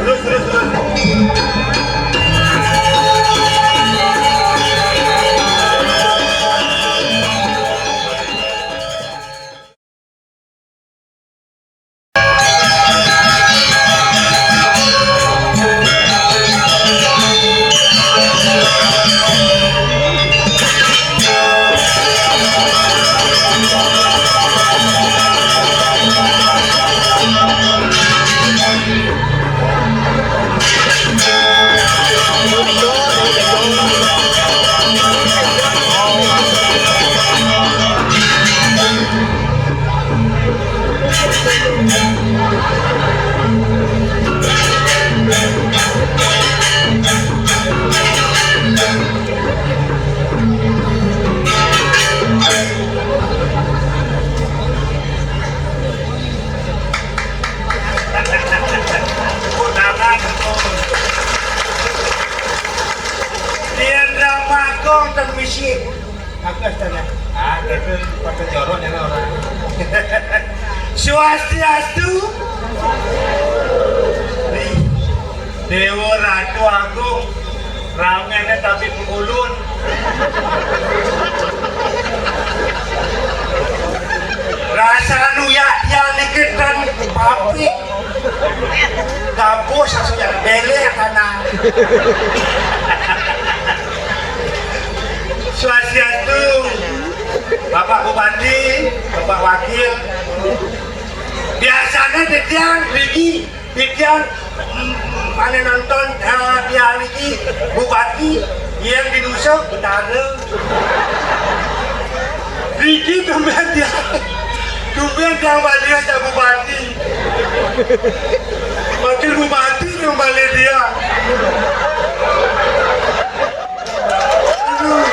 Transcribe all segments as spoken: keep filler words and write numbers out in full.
Terus, terus, terus. Tepuk tangan, Bung. Tiang Rama Agung dan misi. Aku astana. Ah, itu pada jorok ya orang. Swastiastu. Nih, Dewa Ratu Agung. Ramene tapi pengulun. Rasanu ya dia niki ten pabrik. Gabus langsung ya bele ya tanah. Swastiastu, Bapak Bupati, Bapak Wakil. Biasanya titiang mriki, titiang, mm, ane nonton, eh, tiang niki Bupati yang di Nusa Utara. Niki tumben tiang, tumben tiang Bali aja Bupati. Wakil Bupati yang Bali dia. Aduh.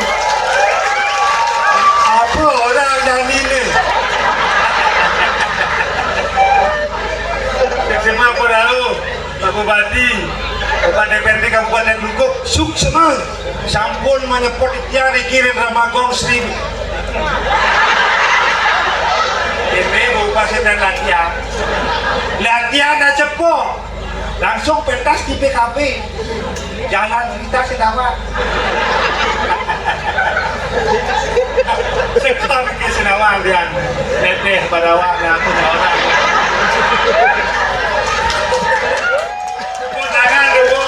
Apa orang nyanyi ni? Terima kasih, Pak Bupati, Bapak D P R D Kabupaten Klungkung, suksma. Sampun menyepot ikhtiar dikirim Rama Agung Sri. Ini bukan sedang latihan. Latihan aja, Po. Langsung pentas di P K B. Jalan cerita sing dawa. Sekolah bikin sing dawa, Andrian. Teteh, badawa, ngaku orang. Tepuk tangan dulu.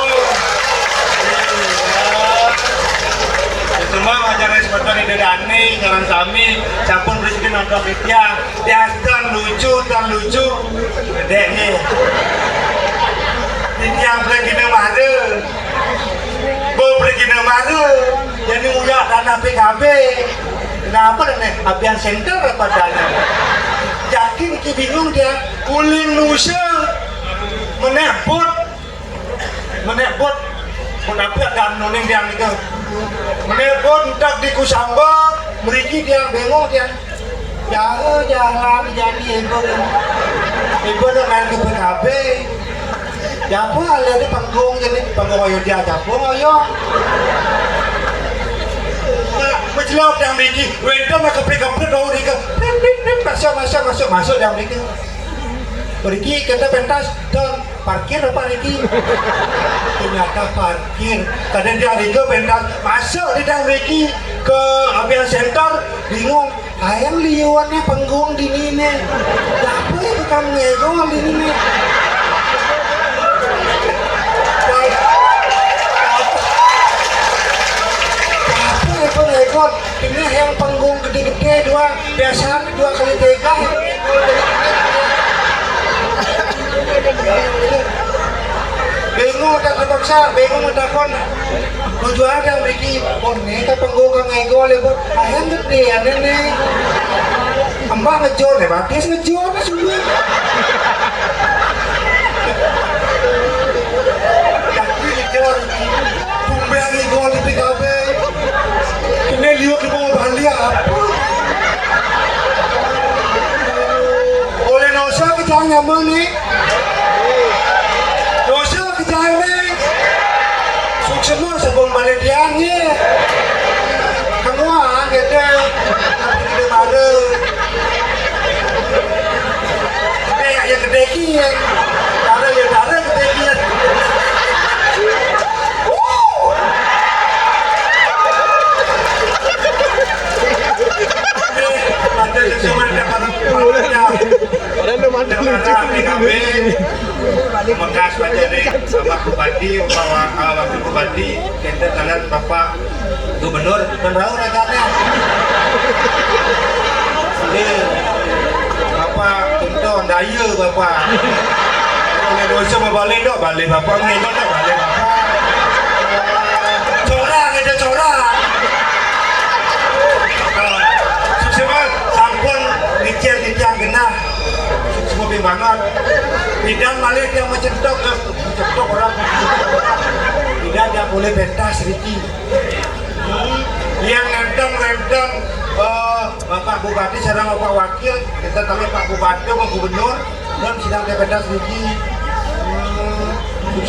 Semua acara seperti ini, Dani, ngaran sami, sampun rezeki nonton media. Tiang lucu, tiang lucu. Gedene. Ini yang pergi mare. Bu pergi mare. Jadi uyak tanah P K B. Kenapa nih? Abian center apa dana? Yakin ki bingung dia. Uling Nusa. Meneh bot. Meneh bot. Mun apa dan nuning dia itu. Meneh bot entak di Kusamba, mriki dia bingung dia. Jauh jalan jadi ibu. Ibu nak main ke P K B. Siapa ada di panggung jadi panggung ayo dia siapa ayo. Menjelok yang mriki, wenda nak kepri-kepri tahu di ke. Pip, pip, pip, masuk, masuk, masuk, masuk yang mriki. Riki, kita pentas, Don, parkir apa Riki? Ternyata parkir. Kadang dia Riki pentas, masuk di dalam Riki ke Avian Center, bingung. Kayak liuannya panggung di sini. Apa itu kamu ngegol di sini? Apa itu ngegol? Ini yang panggung gede-gede dua, biasa dua kali tiga. Bingung tak terpaksa, bingung takon. Tujuan yang bikin, oh, ini tak panggung kang ego lebut. Ayam gede ya nenek. Embah ngejor nih, batis ngejor nih sungguh. Tapi ngejor, tumben ego di P K B. Kene liwat di bawah Bali apa? Oleh nosa kejang nyaman nih. Nosa kejang nih. Suksma sebelum balik dia nih. Kamu angin deh. Tapi kita baru. Tapi ya, ya gede kian. Baru ya baru gede kian. Ada yang cuma dapat. Orang lu mantap lucu. P K B, Mekas Pak Jari, Bapak Bupati, Bapak Wa-, ah, Wakil Bupati, kita tangan Bapak Gubernur, menrau rakyatnya. Ini Bapak Tuntung, daya Bapak. Kalau nggak dosa mau balik dok, balik Bapak, nggak dok, balik Bapak. Corang aja corang. Sukses, Mas. Sampun mikir-mikir genah. Semua banget. Bidan malih yang mencetok, mencetok orang. Bidan yang boleh pentas, Riki. Hmm. Yang ngenteng, ngenteng, eh, Bapak Bupati, sareng Bapak Wakil, kita tahu Pak Bupati, Pak Gubernur, dan sidang pentas, Riki. Hmm.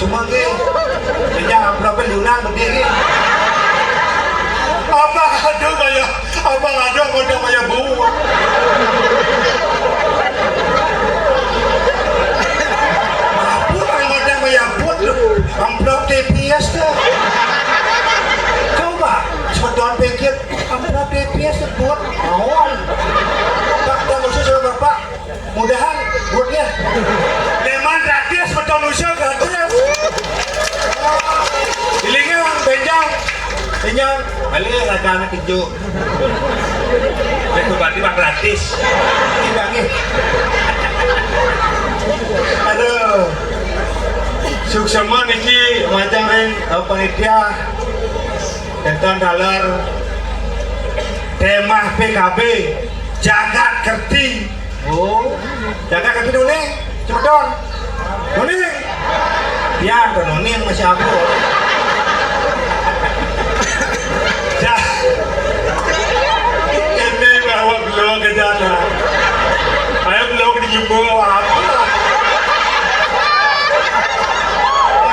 Semua ke. Jangan amplop lunan berdiri. Apa ada bayar? Abang ada modal maya buat. Apa yang modal maya buat tu? Amplop T P S tu. Coba, sebetul pikir, amplop T P S tu buat awal. Pak, tak khusus sama Bapak. Mudahan buatnya. Memang gratis, betul usaha gratis. Ilingan, benjang, benjang. Balik raga anak hijau. Itu berarti bang gratis. Tidak nih. Aduh. Suksema niki macam ring, eh, panitia. Tentang dalar tema P K B jagat kerti. Oh, jagat kerti nuni, cepeton. Nuni. Pian to nuni masih aku. Ja-, ini bawa belum ke jalan. Ayo belum di jumbo apa?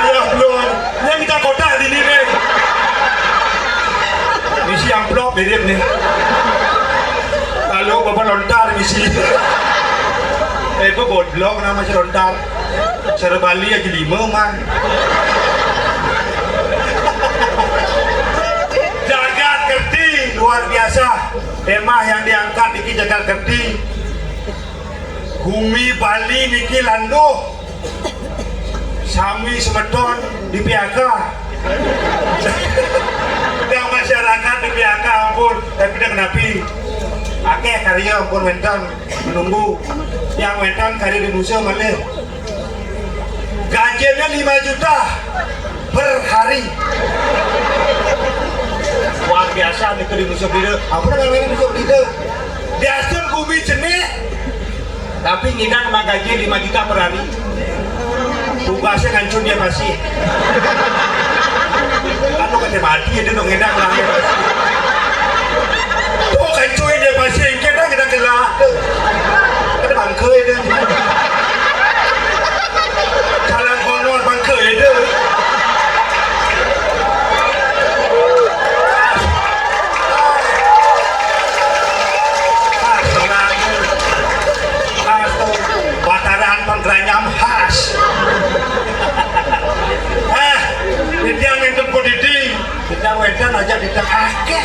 Ayo belum. Yang kita kotak di sini. Misi amplop mirip nih. Lalu bapak lontar misi. Eh, itu bodlok nama si lontar. Serbali aja lima man. Jagat kerti luar biasa. Tema yang diangkat niki jagat kerti. Gumi Bali niki landuh. Sami semeton di P H K. Dan masyarakat di P H K ampun, tapi dah kenapi. Akeh karya ampun wénten menunggu. Yang wénten karya di Nusa malih. Gajinya lima juta per hari. Luar biasa nih di Nusa Penida. Apa namanya Nusa Penida? Diastur bumi jenih. Tapi ngidang mah gaji lima juta per hari. Tugasnya ngancun dia pasti. Kan lu kata mati ya, dia dong ngidang lah. Tuh kancuin dia pasti, kita, kita kela. Ada bangke ya dia. Jalan kono bangke ya dia. Pas, tenang. Pas, tuh. Bataran pangkrai.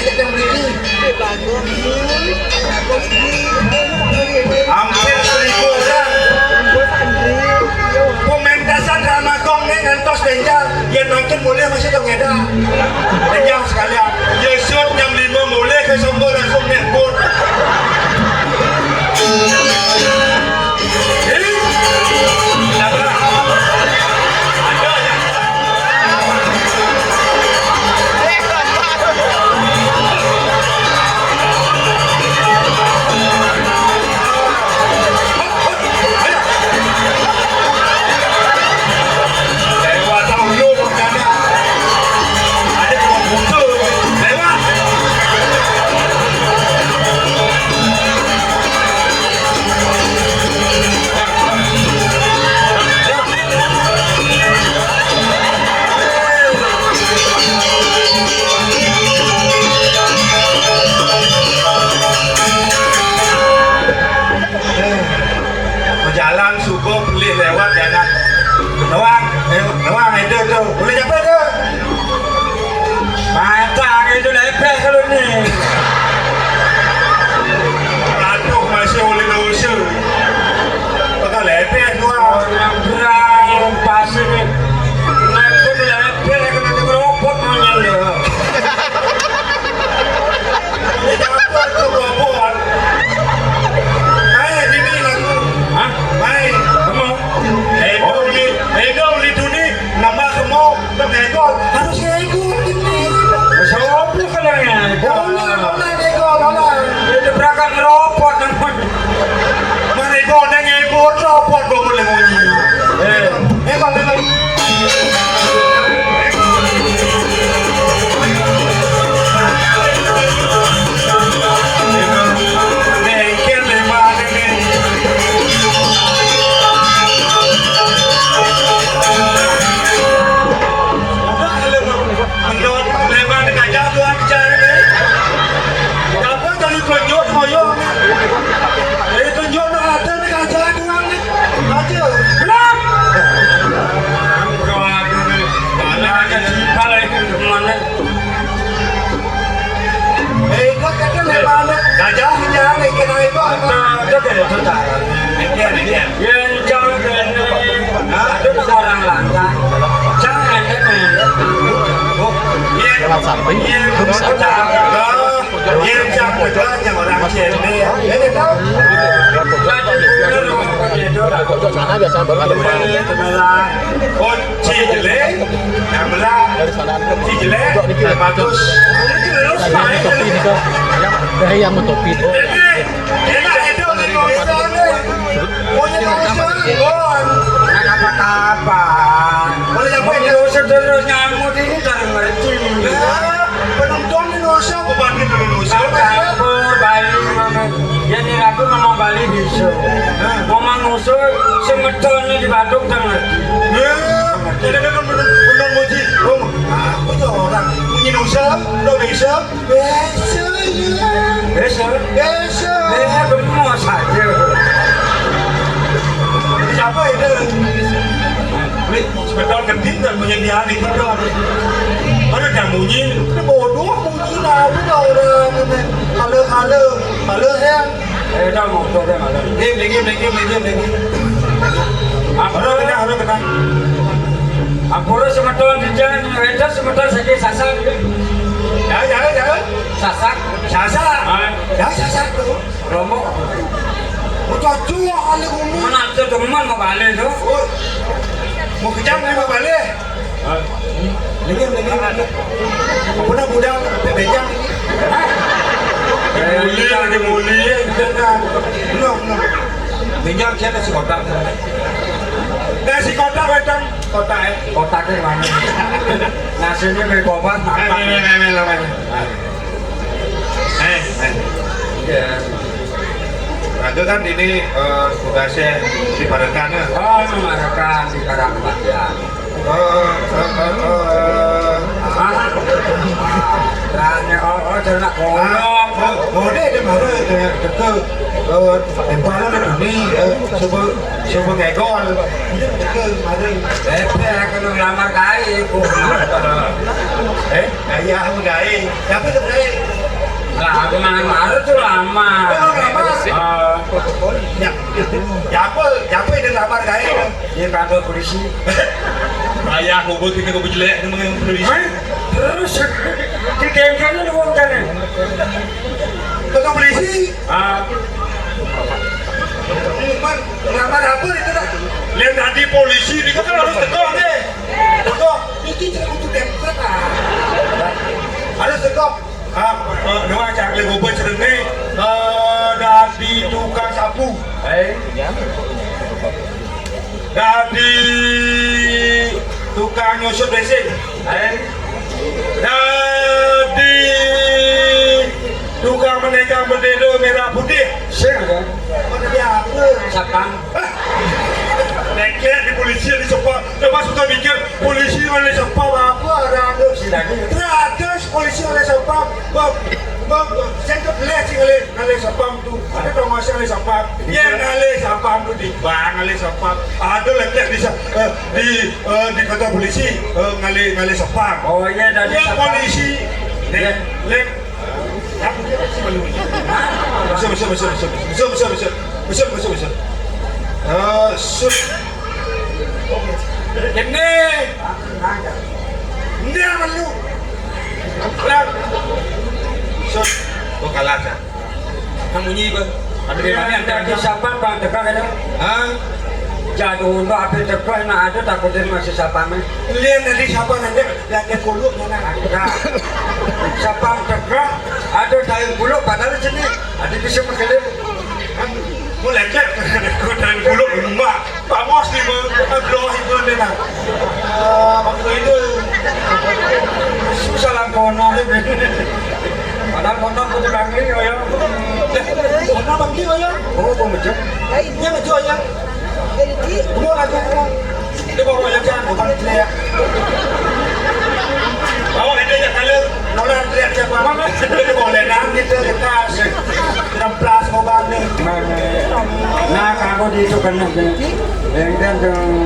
Yang mriki. Hampir seribu orang. Pementasan drama gong nih ngantos benjang. Yang nonton boleh masih dong ngeda. Benjang sekalian. Yesut jam lima mulai ke Sumber langsung nempur. Jalan subuh pelih lewat jalan. Lewat, eh, lewat itu tu. Boleh siapa tu? Mata itu lepeh kalau ni. Aduh, masih oleh dosa. Pakai lepeh dua. Orang berang, orang pasir ni. Nak tu lepeh, kena tu robot monyet dia. Ini apa tu robot? Hai, ini lagu. Hah? Hai. Kamu? Eh, oh, ni. Eh, kau ni tu ni. Nama kamu? Ngegola. Harus ngegola ini. Siapa kalau ngegola? Olah, olah, ngegola, olah. Itu berangkat ngeropot namanya. Mari kau ngegola, ropot kau boleh bunyi. Eh. Ngegola, ngegola. Ngegola, ngegola. Menurut lebar ni kacau tuan bicara ni. Apa tadi tunjuk moyo? Eh, tunjuk nak ada ni kacau tuan ni. Aja. Belum. Kau ada ni. Mana kacau pala itu mana? Eh, ikut kata lebar ni. Gajah ni jangan ikut ikut. Ada, ada, ada, ada. Yen jang kene, aduh, orang lanang. Jang ngene, men. Yen, yen, yen jang kene, orang kene. Ini tahu. Sana biasa baru. Oh, si jelek, yang belah. Si jelek, yang bagus. Yang topi ini, Kak. Yang, eh, yang topi. Ini, ini, ini, ini. Punya kawasan, Bon. Apa-apa. Boleh apa ini? Terus nyamuk ini tak ngerti. Ya, penonton ini dosa, bukan itu dosa. Campur Bali, Mama. Ya, ini aku ngomong Bali bisa. Hah? Ngomong usul, semetonnya di Badung tak ngerti. Ya, jadi kan bener, bener muji. Oh, aku tuh orang punya dosa, lo bisa. Biasa ya. Biasa? Biasa. Biasa, gemuk saja. Siapa itu? Ini sebetul gending dan punya dia di itu. Mana dia munyi? Ini bodoh munyi lah. Apa dah orang ini? Halo, halo. Halo, ya. Eh, dah mau, dah, dah, dah. Lagi, lagi, lagi, lagi, lagi. Apa? Halo, kena, halo, kena. Ampura semeton dijang, wédok semeton saking Sasak. Ya, ya, ya. Sasak. Sasak. Ah. Ya, Sasak tuh. Lombok. Mau cocok kali ngomong. Mana ada teman mau balik tuh? Oh. Mau kejam ya mau balik. Ah. Lagi, lagi, lagi. Apa nak budal, apa bejang? Hah? Muli, lagi muli, ya, gitu kan. Belum, belum. Bejang siapa si kotak? Nah, si kotak, kotak. Kotak, eh. Kotaknya mana? Nasinya beli bobat, apa? Eh, eh, eh, eh, eh, eh. Eh, eh. Iya. Raga kan ini, eh, tugasnya di Parekan, ya? Oh, di Parekan, di Karang Panjang. Eh, eh, eh, eh, eh. Ah. Tanya, oh, oh, jangan nak ngomong. Ah, oh, oh, dia ada marah, dia teka. Eh, tempat ada ni, eh, cuba, cuba ngegol. Dia teka, marah. Eh, dia akan ngelamar kai, kok. Eh, ayah menggai. Siapa tu menggai? Lah, aku mangan marut tuh lama. Oh, lama. Ah. Ya, ya apa? Ya apa yang dilamar kayak itu? Di kantor polisi. Ayah, gue bikin gue jelek, ini mengenai polisi. Hah? Terus di dengkelnya lu wong jane. Kantor polisi? Ah. Man, ngelamar apa itu dah? Lihat tadi polisi ini kan harus tegak deh. Tegak. Iki cerita kudu dempet, ah. Harus tegak. Ah, eh, dua cak le gobe cerene, eh, dadi tukang sapu. Eh, dadi tukang nyusun B C. Eh, dadi tukang meneka bendera merah putih. Sing, ya. Meneka apa? Satpam. Nekek di polisi di sepah. Coba suka mikir, polisi oleh sepah apa? Ada, ada. Sing lagi. Terus polisi oleh sepah. Bang, bang, bang. Saya tuh les sih oleh, oleh sepah tuh. Ada promosi oleh sepah. Iya, oleh sepah tuh di bank, oleh sepah. Ada lekek di sa-, eh, di, eh, di kantor polisi, eh, ngalih, ngalih sepah. Oh, iya, tadi ya, satpam. Polisi. Iya. Lek, lek. Aku dia sih malu. Betul, betul, betul, betul. Betul, betul, betul. Betul, betul, betul. Eh, sut. Ini. Ini yang malu. Lek. Sut. Kok kalah, Cak? Kamu nyi, Bang. Ada di mana? Ada di siapa, Bang? Dekat ada. Hah? Jadu untuk apa dekat, nak ada takutin masih siapa, men? Lihat tadi siapa nanti, lihat dia kuluk mana? Ada. Siapa dekat, ada daun kuluk, padahal sini. Ada bisa mengkelip. Kan, mulai cek, daun kuluk, rumah. Pak Bos ni, Bang. Abloh itu, dia nak. Ah, waktu itu. Susah lah, kono ni, Bang. Padahal kono aku tu bangli, ya. Kono bangli, ya. Oh, kau macam. Dia macam, ya. Gua lagi, gua. Dia bawa yang kan, bukan dia. Bawa dia yang kalau. Nolar dia siapa? Mana? Dia boleh nang kita kertas. Kertas mau bangli. Nah, kamu di itu kena. Yang kan,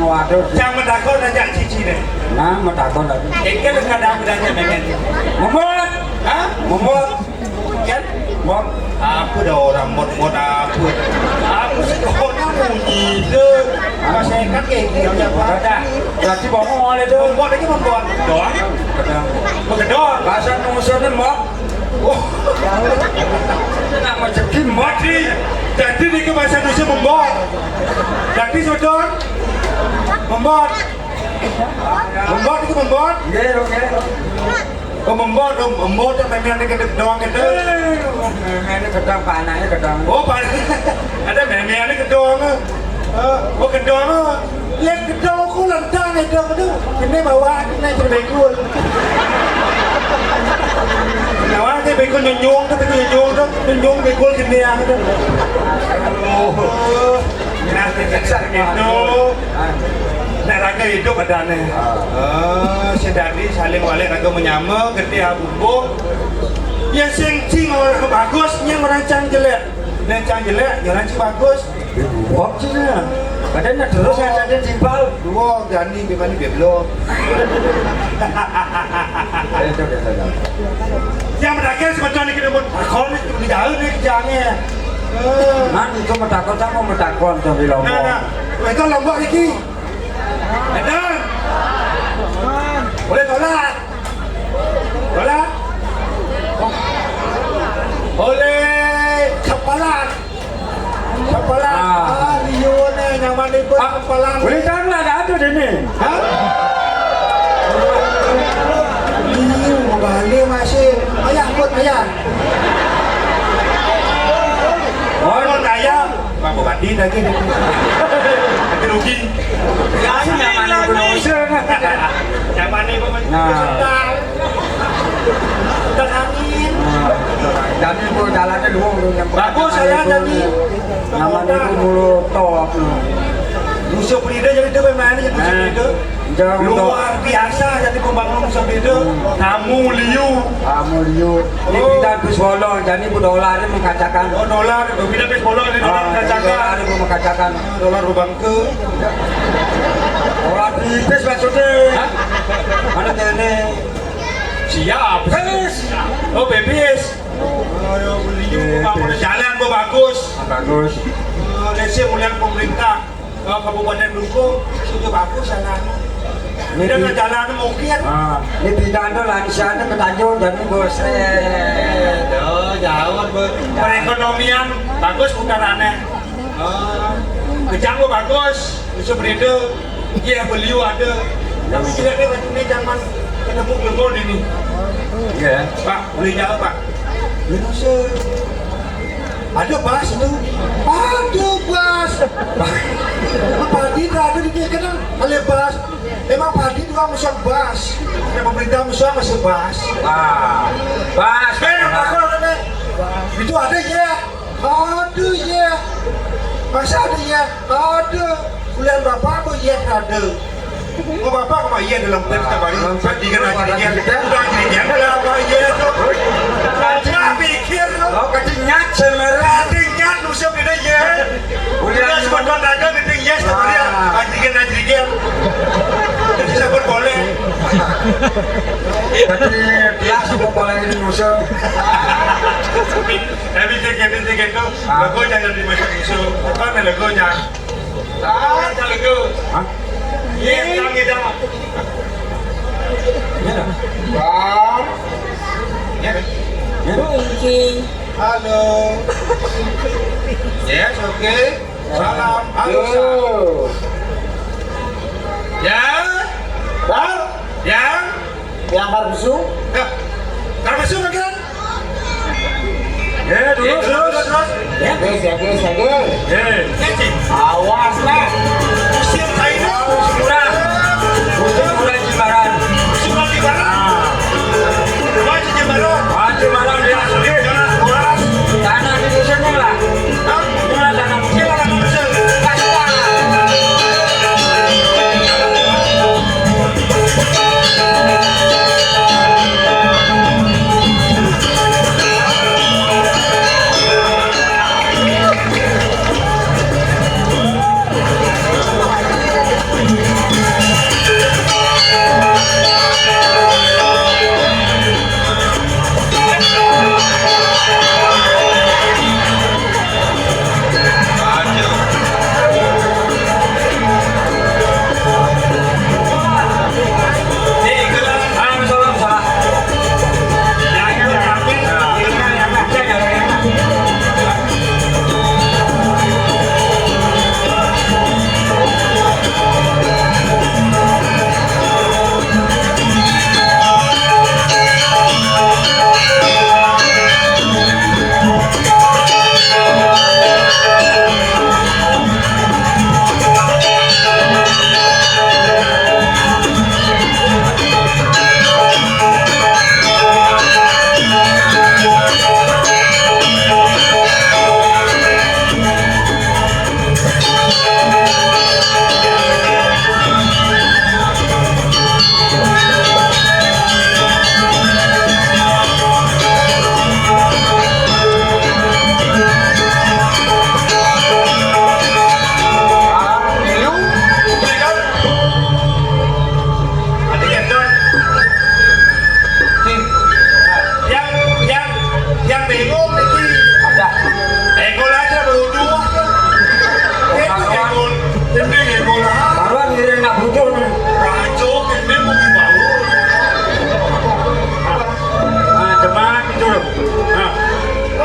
waduh. Jangan takut aja. Cine. Nah, mau takon lagi. Engke kadang bedanya dengan. Memot. Hah? Memot. Kan? Mot. Apa dah orang mot-mot apa? Aku sih kau nak munyi tu. Pas saya kan kayak gini apa? Dah. Berarti bohong oleh tu. Memot lagi memot. Doang. Kedang. Berkedor. Bahasa Indonesia ni mot. Oh. Nak macam ni mot. Jadi, jadi ni ke bahasa Indonesia memot. Jadi sudah memot. Membot itu membot? Nggih, nggih. Oh, membot, oh, membot yang main-main dikit doang itu. Eh, ini gedang, panahnya gedang. Oh, pan-, ada main-main ini gedang. Eh, oh, gedang. Lek gedang aku lentang itu, aduh. Ini bawa, ini terbekul. Bawa, ini bekul nyunyung tuh, bekul nyunyung tuh, nyunyung bekul gini ya, gitu. Oh. Nah, itu. Nek raga hidup adane. Ah. Eh, sedadi saling walik raga menyama, getih abumbuh. Ya sing cing orang bagus, nyang orang cang jelek. Nek cang jelek, ya orang cing bagus. Wong cing ya. Kadang nak terus ngajakin simpal. Wong jani gimana dia belum. Itu biasa. Yang berakhir sebetulnya kita pun, "Kau ni, di jauh ni kerjanya." Eh. Man, itu metakon sama metakon sambil ngomong. Nah, nah. Itu Lombok iki. Edan. Boleh tolak. Tolak. Boleh cepalan. Cepalan. Ah. Ah, liu ni nyaman ni pun cepalan. Boleh tang lah, dah ada dia ni. Hah? Liu balik masih. Ayah pun ayah. Oh, ayah. Bang Bupati lagi ni. Nanti rugi. Ya, nyaman ni pun. Nyaman ni pun. Nah. Udah angin. Nah, jadi pun jalannya dua orang yang bagus saya jadi. Namanya itu mulut top. Musuh Prida jadi tu main-main jadi musuh Prida. Luar biasa jadi pembangun musuh Prida. Kamu liu. Kamu liu. Ini kita habis bolong, jadi bu dolar ini mengkacakan. Oh, dolar, kita habis bolong ini dolar mengkacakan. Dolar ini mengkacakan. Dolar lubang ke. Dolar tipis maksudnya. Hah? Mana kene? Siap. Pipis. Oh, pipis. Bagus. Eh, lek sing mulian pemerintah, eh, Kabupaten Duku, sudah bagus jalan. Ini udah di- jalan mungkin. Ah, ini pindah tuh lansianya ke Tanjung, jadi bos. Eh, tuh, jauh, Bos. Perekonomian bagus putarannya. Oh, kejang lo bagus, bisa berita. Iya, beliau ada. Tapi tidak ada ini zaman ketemu gelembung ini. Iya. Pak, boleh jawab, Pak? Ini se- ada bas itu. Ada bas. Pak, Pak Adi ada di dia kenal. Ada bas. Emang Pak Adi juga musuh bas. Ada pemerintah musuh masih bas. Ah, bas. Eh, apa namanya? Itu ada ya. Ada ya. Masa ada ya? Ada. Kuliah bapak apa ya ada. Oh, bapak apa iya dalam tes setiap hari? Dalam tes. Saya tiga aja dia. Udah jadi dia. Ada apa iya tuh? Nggak pikir lo. Oh, kecil nyat semerah. Kecil nyat, musuh gede ya. Udah, udah semua tuan raga gede ya setiap hari. Ah. Anjingin, anjingin. Jadi sabar boleh. Tapi dia suka paling ini musuh. Tapi tiga, tiga itu. Ah. Lagu jangan dimakan musuh. Apa nih lagunya? Ah, ada lagu. Hah? Iya, kita, kita. Iya, dah. Bang. Iya, dah. Iya, dah. Halo. Yes, oke. Salam. Halo, Sa. Yo. Ya. Bang. Ya. Yang Karbesu? Hah? Karbesu, kan? Ya, terus, terus, terus. Ya, guys, ya, guys, ya, guys. Ya. Ya, Cing. Awas, lah. Musim China. Musim murah. Musim murah Jimbaran. Musim murah Jimbaran. Ah. Wah, Jimbaran. Wah, Jimbaran, ya. Tanah di musim murah. Yang, yang, yang bingung niki. Ada. Engkol aja bodoh. Itu engkol. Ini engkol. Baruan ngiring nak bujur. Rancok, ini mau dibawa. Ah, cepat, bujur. Ah.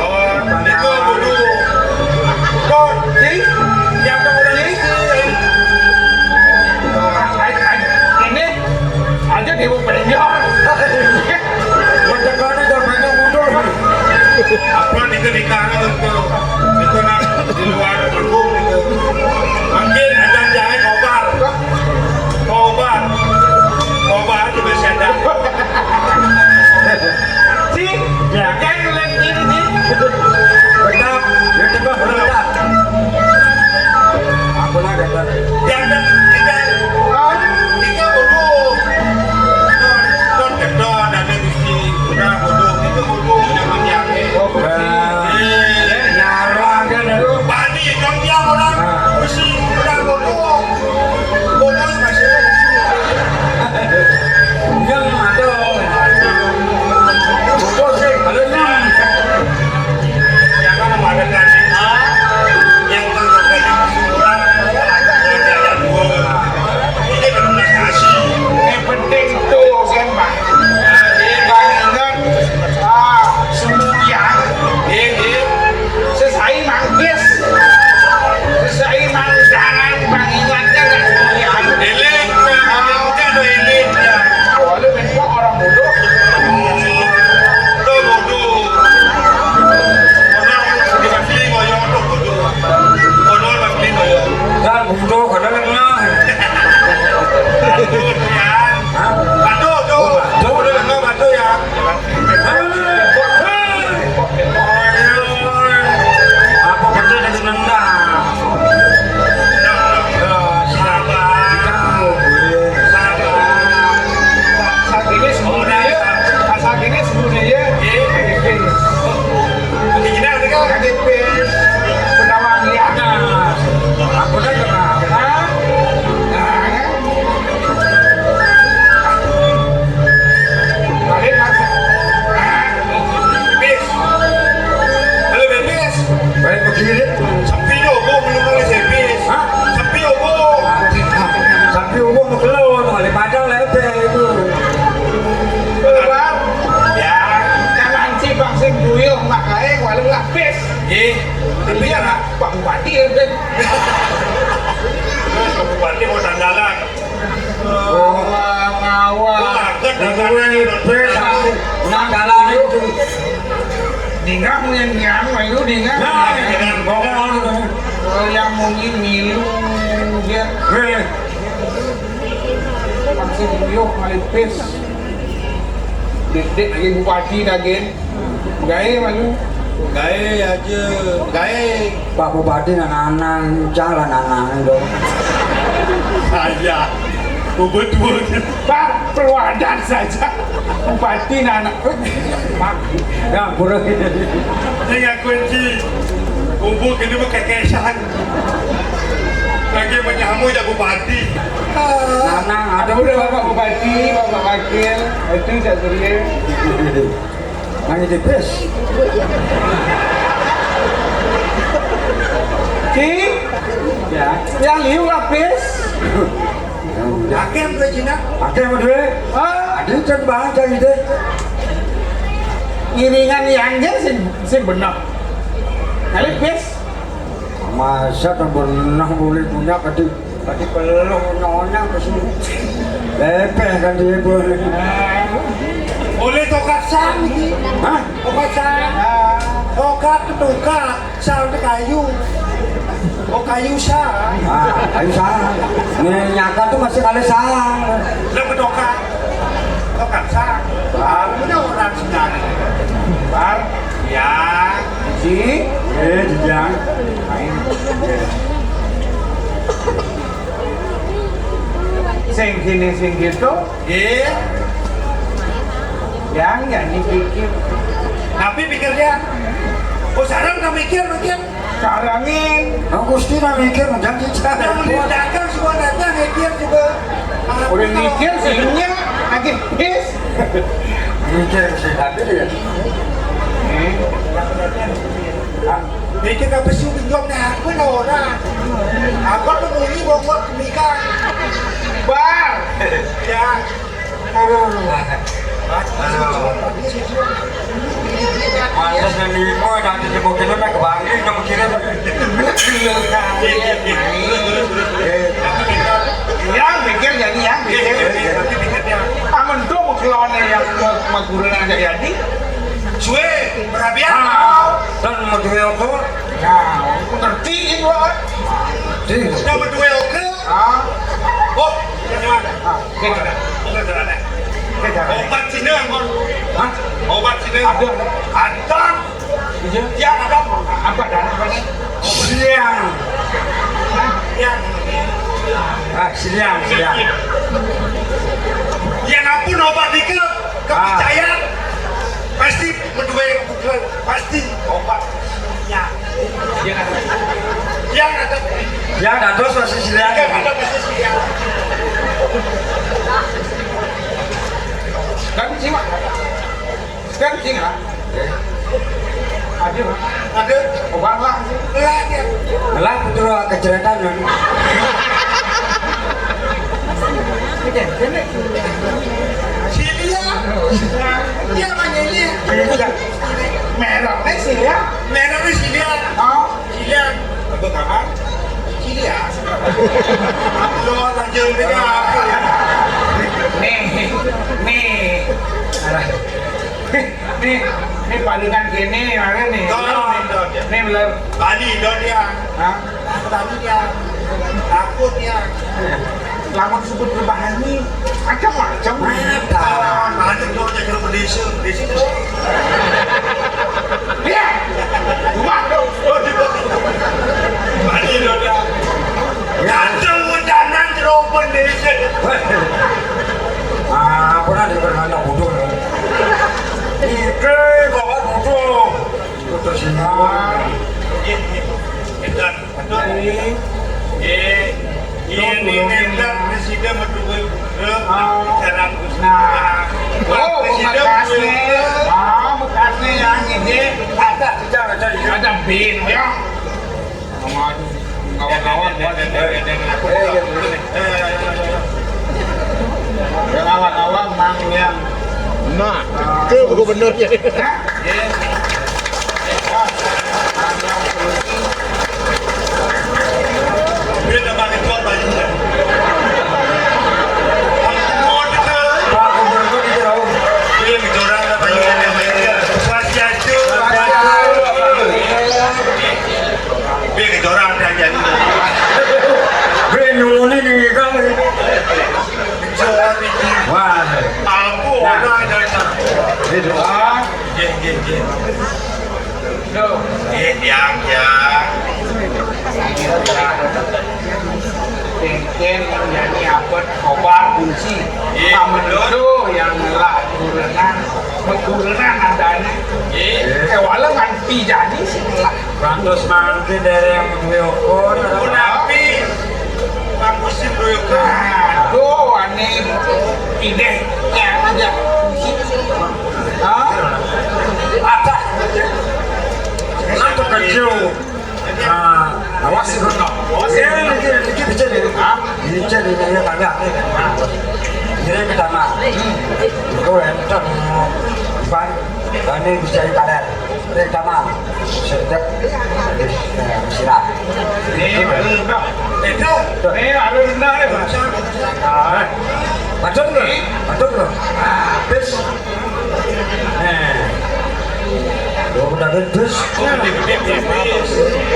Oh, niku kudu. Kok, sing? Yang tak orang ini. Ai, ai, ini aja dia mau penjor. Macam mana dah banyak mundur. Apa nikah-nikah itu? Itu nak di luar panggung itu. Mungkin akan jahe kobar. Kobar. Kobar juga siapa? Ci, ya kan, lek ini, Ci. Bentar, ya, coba, bentar. Aku lah, bentar. Ya, kan, kita, kita dulu. Don, don, don, ada Gusti. Udah, bodoh, itu bodoh, jangan diambil. Oh, benar. Eh. Eh, tapi iya, cara Pak Bupati ya, Beb. Pak Bupati mau dandanan. Wah, ngawah. Wah, kan dandanan. Weh, weh, dandanan itu. Dingah, mun yang dingah, mah itu dingah. Nah, iya, kan. Oh, yang mungkin milu, ya. Weh. Masih buyuh, malipis. Dik-dik lagi bupati, dagen. Gaé malu. Gaé aja, gaé. Pak Bupati nanang, jangan nanang dong. Saya, bubut-bubut. Pak, perwadan saja. Bupati nanang. Pak. Ya, kurang. Ini ngakuin ki. Bubuk ini mah kekesan. Lagi menyamu ya bupati. Nanang, ada udah Bapak Bupati, Bapak Wakil, itu Cak Surya. Nangis tipis. Ki? Ya. Yang liu lapis. Akeh duwe Cina? Akeh duwe. Ah. Ada kan bahasa gitu. Ngiringan yang dia sing sing bener. Kali pis. Masa tak pernah boleh punya kadi kadi pelong nyonya ke sini. Lepeh kan dia boleh. Boleh tokak sang iki. Hah? Tokak sang. Tokak ketukak, sang itu kayu. Oh, kayu sang. Ah, kayu sang. Nih nyata tuh masih kali sang. Lo ketukak. Tokak sang. Baru orang senang. Bar. Ya. Ji. Eh, Jijang. Main. Sing gini sing gitu. Iya. Yang jadi pikir. Tapi pikirnya, oh, sarang tak mikir, mikir. Sarangin. Nah, Gusti tak mikir, jangan bicara. Yang mengerjakan semua datang mikir juga. Udah mikir sih nya lagi bis. Mikir sih tapi ya. Mikir apa sih, bingung nih aku nih orang. Aku tuh bunyi bongkok kemikan. Bar. Ya. Aduh. Aduh. Pantes nih, mau nanti jemputin lu, nak ke Bangli, kamu kira. Yang mikir jadi yang mikir. Amun tuh mau kelawan yang mau, mau guru nang jadi. Suwe, perhatian. Ah, dan mau duwe apa? Nah, ngertiin, Pak. Sudah mau duwe apa? Ah. Oh, yang mana? Ah, oke. Oke, jangan. Obat sini, Bang. Hah? Obat sini. Ada. Ada. Iya. Dia ada. Apa dah? Siang. Siang. Ah, siang, siang. Ya ampun, obat dikit. Ah. Kepercayaan. Pasti berdua yang bukan. Pasti obat. Ya. Yang ada. Yang ada. Yang ada, pasti siang. Yang ada, pasti siang. Kan sih, Pak. Kan sing lah. Ada, Pak. Ada. Obat lah. Lah, ya. Lah, betul, keceretan, kan. Silia. Iya, Bang, ini. Iya. Merahnya silia. Merahnya silia. Oh. Silian. Apa kamar? Silian. Lo lanjut dengan aku ya. Nih, nih. Alah. Nih, nih palingan gini, mana nih? Tolong, Don, ya. Nih, bener. Tadi, Don, ya. Hah? Tadi, ya. Takut, ya. Lamun sebut berbahani, macam-macam. Ada. Ada dong, ada jeruk berdesa, berdesa itu. Iya. Cuma. Mati, Don, ya. Kacau, udanan, jeruk berdesa. Ah, pernah dengar anak bodoh, ya? Itu, bawa bodoh. Putus, ya. Edan. Edan. Ini, ini, ini, ini, presiden berdua, eh, bicara. Nah. Oh, presiden bekasnya. Berdua. Ah, bekasnya yang ini. Ada, ada, ada, ada. Ada bin, ya. Sama aja. Kawan-kawan, buat. Eh, iya, iya. Yang awal-awal, Mang, yang. Nah, itu gubernurnya. Hah? Iya. Ah, nggih, nggih, nggih. Loh, nggih, tiang, tiang. Kengken menjadi abet kobar kunci. Nggih, betul. Yang ngelak gurenan, gurenan adanya. Nggih. Eh, walau kan pijani sih ngelak. Rantos mangkin dari yang duwe okon. Punapi? Bang Musim duwe okon. Aduh, ane pindah. Ya, aja. Hah? Ada. Satu kecil. Nah, awas sih, Bro. Awas sih, ya, Bro. Ini, ini kecil ya. Hah? Ini kecil ini, ya, kagak. Ini pertama. Itu rentang. Ban, ban ini bisa ditarik. Pertama, sedep, habis, eh, siram. Ini baru rendah. Itu, ini baru rendah, ya, Bang. Ah. Betul, bro? Betul, bro? Habis. Eh. Lo udah habis.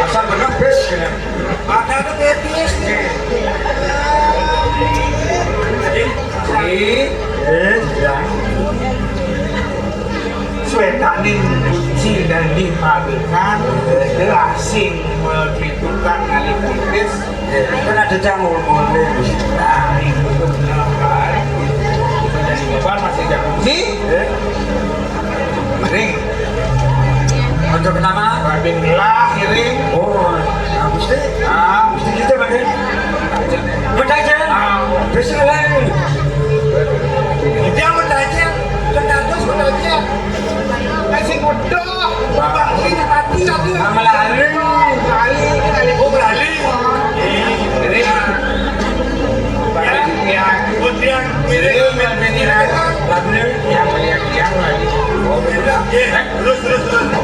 Asal benar, bis. Makanya habis, nih. Ini, eh, ya. Swetaning kunci dan dipadukan, gelasing mepitukan ngalih pipis. Kan ada cangul boleh. Nah, itu benar, Pak. Jadi, Bapak masih ada kunci? Eh? Ring. Untuk pertama? Rabin gelah, ring. Oh, nah, mesti. Ah, mesti kita, Pak. Bedajen. Ah. Bisa lain. Dia bedajen. Kenapa bedajen? Kasih bodoh. Bang, ini mati lagi. Malah lali. Lali, lali. Oh, lali. Jadi, ya, ya. Kemudian, ini, ini, ini, yang melihat yang lagi. Oh, beda. Ya, terus, terus, terus.